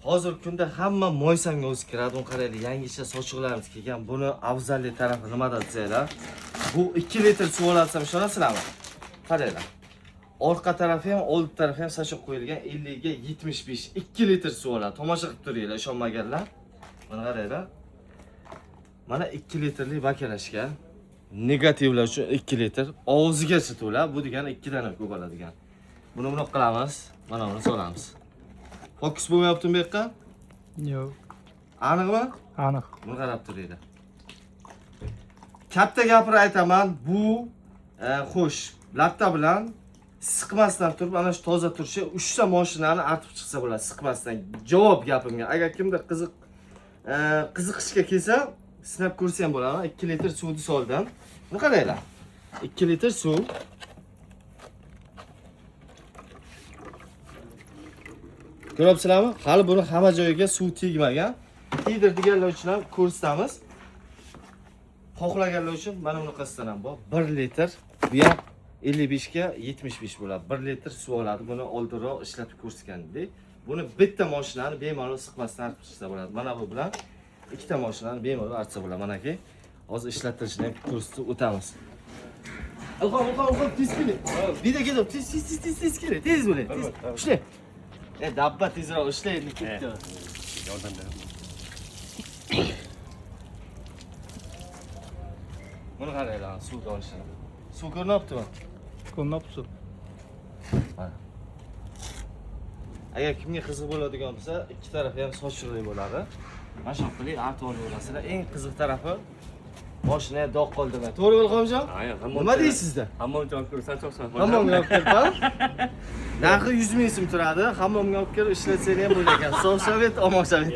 Hozirgi kunda hamma moysanga o'zi kiradi. Uni qaranglar, yangicha sochiqlarimiz kelgan. Buni afzalli tarafi nimada desanglar, bu 2 litr suv oladi desam ishonasizlarmi? Qaranglar. Orqa tarafi ham, old tarafi ham sochiq qo'yilgan 50 ga 75, 2 litr suv oladi. Tomosha qilib turinglar, ishonmaganlar. Mana qaranglar. Mana 2 litrli bakalashka. Negativlar uchun 2 litr. Og'zigacha to'la. Bu degani 2 dana ko'p oladigan. Buni bundoq qilamiz. Mana buni solamiz. Fokus bo'lmayaptimi bu yoqqa? Yo'q. Aniqmi? Aniq. Buni qarab turinglar. Katta gapirib aytaman, bu xo'sh, latta bilan siqmasdan turib, ana shu toza turishi 3 ta mashinani artib chiqsa bo'ladi siqmasdan. Javob gapimga. Agar kimdir qiziq qiziqishga kelsa, sinab ko'rsa ham bo'ladi. 2 litr suvni soldim. Buni qaranglar. 2 litr suv. Ko'ryapsizlarmi? Hali buni hamma joyiga suv tegmagan. Tegdir deganlar uchun ham ko'rsatamiz. Xohlaganlar uchun mana bunaqasidan ham bor. 1 litr. Bu ham 55 ga 75 bo'ladi. 1 litr suv oladi. Buni oldinroq ishlatib ko'rsatgandik. Buni bitta mashinani bemalol siqmasdan artib chiqsa bo'ladi. Mana bu bilan ikkita mashinani bemalol artsa bo'ladi. Manaki hozir ishlattirishini ham ko'rsatib o'tamiz. Ilhom, Ilhom, Ilhom, tez keling. Bida ketib, tez, tez, tez, tez, tez keling. Tez bo'ling. Tez. Ushlang. E, dabba tezroq ushlang, endi ketdi. Yordam beraman. Buni qaranglar, suvni olishini. Suv ko'rinyaptimi? Ko'rinyapti suv. Mana. Agar kimga qiziq bo'ladigan bo'lsa, ikki tarafi ham sochiqli bo'ladi. Mana shu qilib artib olaverasizlar. Eng qiziq tarafi boshini dog' qoldirmay. To'g'rimi, Ilhomjon? Nima deysizda? Hammomga olib kirib sochsan. Hammomga olib kirib, ha? Narxi 100 ming so'm turadi. Hammomga olib kirib ishlatsang ham bo'lar ekan. Sovshavet, omoshavet.